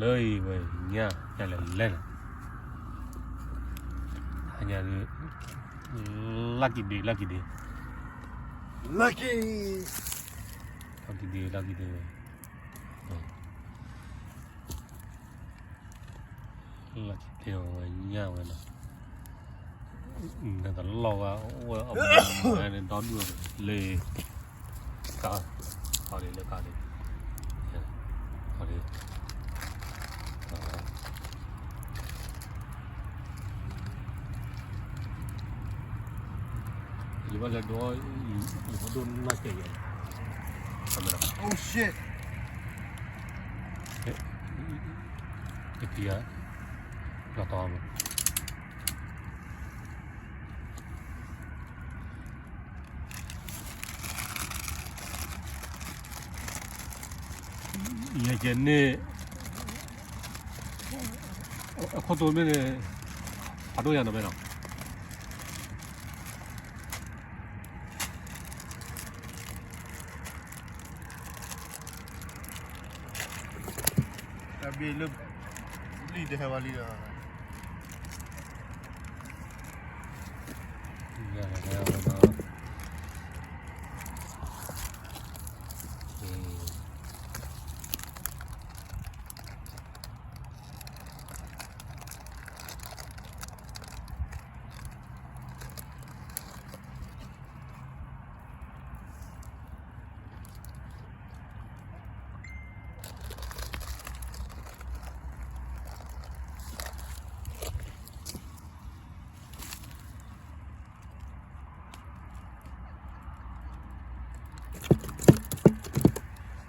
လၢအံၤဝဲညၣ် ညၣ်လဲၤလဲၤလီၤ, ဟါညါဒုး lucky day, lucky day, lucky, lucky day, lucky day ဝဲ, lucky day ဝဲညၣ်ဝဲလီၤ, နတလီၢ်ဝဲ အိၣ်ဝဲအမၤန့ၣ် ဒီဒူၣ်လၢ ကါ, ဟီဒ်လၢကါဒ်, ဟီဒ်, ယဘၣ်လဲၤဒိး, ယဘၣ်ဒိးနၢ်ကဲးယဲ, oh shit, ယပျံၤ, လီၤတီမး ယကဲန့ၣ် အခိၣ်တိမ့ၢ်န့ၣ် ဖးဒိၣ်ယၤနီၤမ့ၢ်နီၤ, တၢ်ဘ့ၣ်လၢ လံၣ်တဟဲဝဲလံဒီး ဟဲဝဲလီၤ,